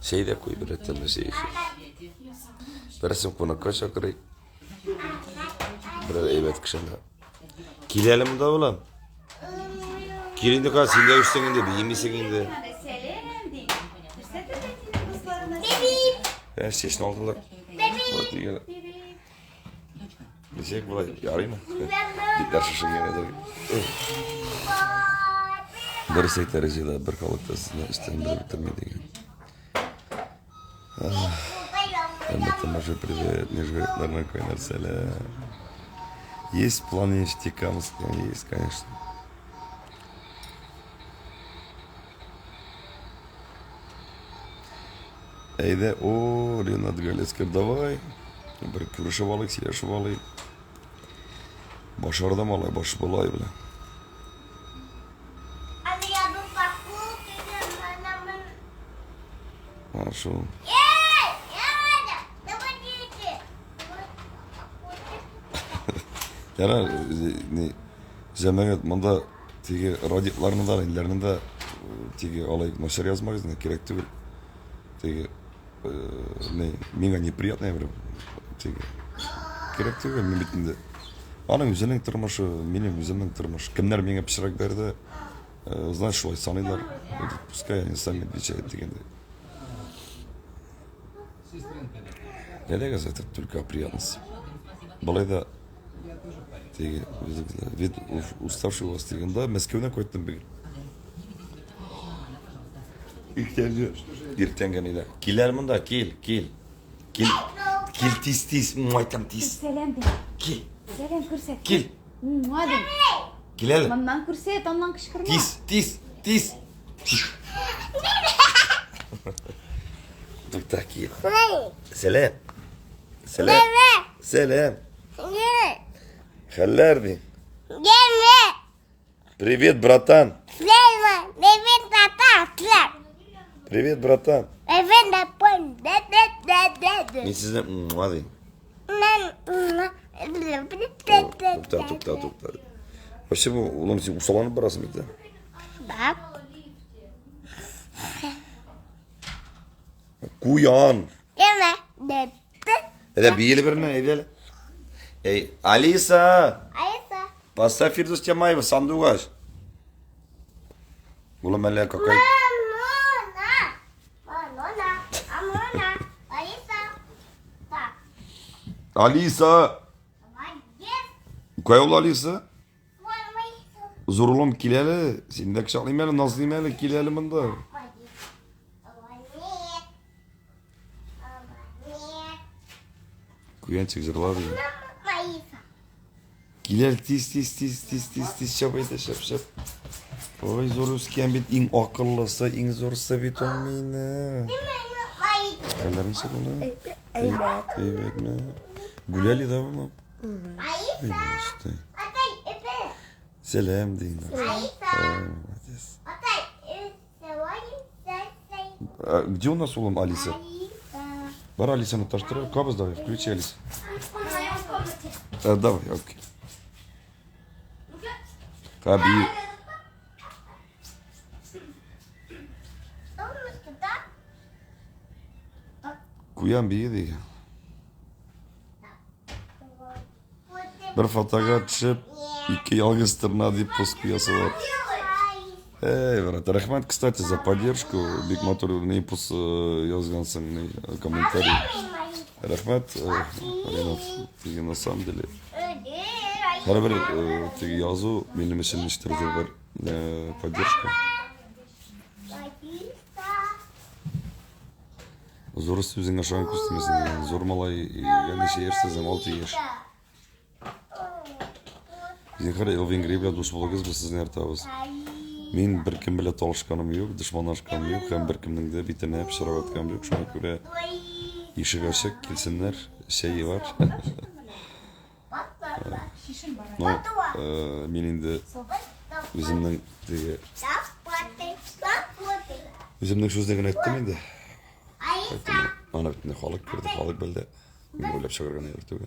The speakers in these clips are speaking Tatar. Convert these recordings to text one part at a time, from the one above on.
Чәй дә куй, берәр тәмле чәй эчик. Берсен кунакка чакырыйк. Берәр әйбәт кешене. Кил әле монда, улым. Кил инде, ка, син дә үстең инде, биемисең инде. Ә, чәчне алдылар. Вот, дигән. Ничек болай, ярыймы? Битләр шешенгән әзер. Бер әйтә Резеда, бер халык та сезне өстән белеп бетерми дигән. Әлбәттә, тамаша, привет, Нижегородлардан кайнар сәлам. Есть планы Нефтекамска, есть, конечно. Әйдә, о, Ренат Галескер, давай. Бер күрешеп алыйк, сөйләшеп алыйк. Баш арда малай, баш болай белән. Хорошо. Ярар, не, җәмәгать, монда теге радикларны да, ниләрне дә теге алай начар язмагыз, не кирәк түгел. Теге не, миңа неприятно, я говорю, теге кирәк түгел, мин бит инде аның үзенең тормышы, минем үземнең тормыш. Кемнәр миңа пычрак бәрде, знаешь, шулай саныйлар. Пускай они сами отвечают дигәндәй. Әйдәгез, это только приятность. Болай да теге вид уставший у вас дигән да, Мәскәүдән кайттым бүген. Иртәнге, иртәнге нидә. Кил әле монда, кил, кил. Кил. Кил тиз, тиз, айтам тиз. Сәлам ди. Кил. Сәлам күрсәт. Кил. Муа ди. Кил әле. Моннан күрсәт, аннан кычкырма. Тиз, тиз, тиз. Тукта, кил. Сәлам. Сәлам. Сәлам. Хәлләр ди. Привет, братан. Привет, братан. Мин сезне муа дим. Тукта, тукта, тукта. Вообще, бу, улым, син усалланып барасың бит, Да. Куян. Әйдә, биеле берне, әйдә әле. Эй, Алиса! Алиса. Поставь Фирдус Тямаева, Сандугаш. Улым, әллә какая... Алиса! Кая ул Алиса? Зур улым, кил әле. Син дә кочаклыйм әле, назлыйм әле, кил әле монда. Куянчик җырлар. Кил әле, тиз, тиз, тиз, тиз, тиз, тиз, чап әйдә, чап, чап. Ой, зур үскән бит, иң акыллысы, иң зурсы бит ул мине. Хәлләр ничек улым? Әйбәт. Әйбәтме? Гуляли, да, улым? Ай, что? Сәлам дин. Молодец. А, где у нас улым Алиса? Бар Алисаны таштыр. Кабыз давай, включи Алису. А, давай, окей. Хаби. Куян бие дигән. Бер фотога төшеп, ике ялгыз торна дип пост куясылар. Эй, брат, рәхмәт, кстати, за поддержку. Бик матур ни пост язгансың, ни комментарий. Рәхмәт, Ренат, теге на самом деле. Һәрбер теге язу минем өчен ничектер зур бер поддержка. Зур сүзеңә ышанып күз тимәсен дигән. Зур малай я ничә яшь сезнең? 6 яшь. Зинһар, Элвин Грей белән дус булыгыз, без сезне яратабыз. Мин беркем белән талашканым юк, дошманлашканым юк һәм беркемнең дә битенә пычрак атканым юк. Шуңа күрә ишек ачык, килсеннәр, чәй бар. Ну, мин инде үземнең теге үземнең сүзне генә әйттем инде. Әйттем. Аны бит инде халык күрде, халык белде. Мин уйлап чыгарган әйбер түгел.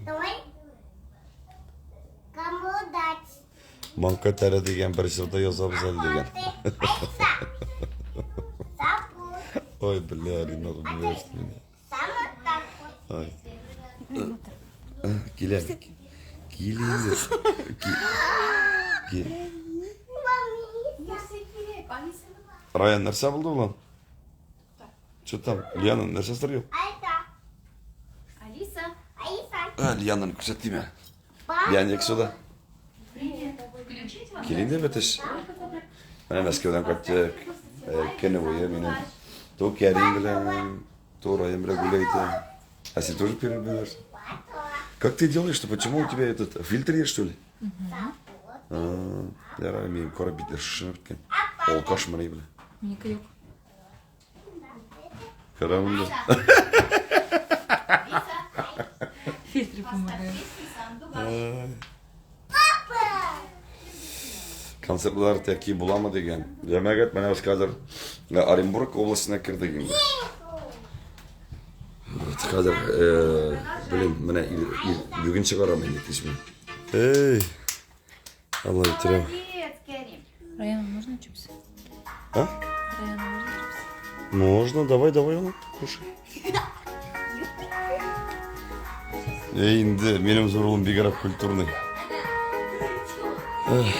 Маңка тәре дигән бер җырда язабыз әле дигән. Ой, бля, Ринат убиваешь меня. Ай. Килә. Кил инде. Кил. Раян, нәрсә булды улан? Что там? Лиана, нәрсә сыр юк? Алиса. А, Лиананы күрсәтмә. Лиана, як сюда. Кил инде бетеш. Менә Мәскәүдән кайттык. Көне буе минем то Кәрим белән, то Раян белән гуляйте. А син тоже первый беләсең? Как ты делаешь, что почему у тебя этот фильтр есть, что ли? А, Ярар, минем кара битләр шешенеп беткән. Алкаш мени белән. Минеке юк. Кара монда. Фильтры помогают. Концертлар тәки буламы дигән. Җәмәгать, менә без хәзер Оренбург областена кердек инде. Вот хәзер, блин, менә бүген чыгарам инде кичме. Эй, Алла бетерәм. Молодец, Керим. Раяна, можно чипсы? А? Раяна, можно чипсы? Можно, давай, давай, ну, кушай. Эй, инде минем зур улым бигрәк культурный. Эх.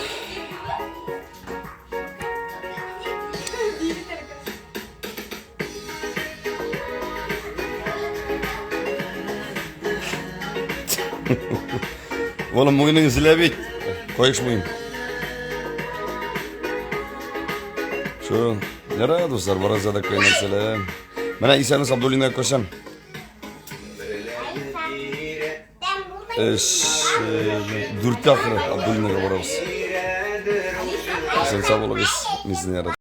Улым, муеның өзелә бит. Каеш муен. Шул. Ярар, дуслар, барыгызга да кайнар сәлам. Менә исәнмесез, Абдуллина күршем. Эш, дүрттә ахыры Абдуллинага барабыз. Исән сау булыгыз. Мин сезне яратам.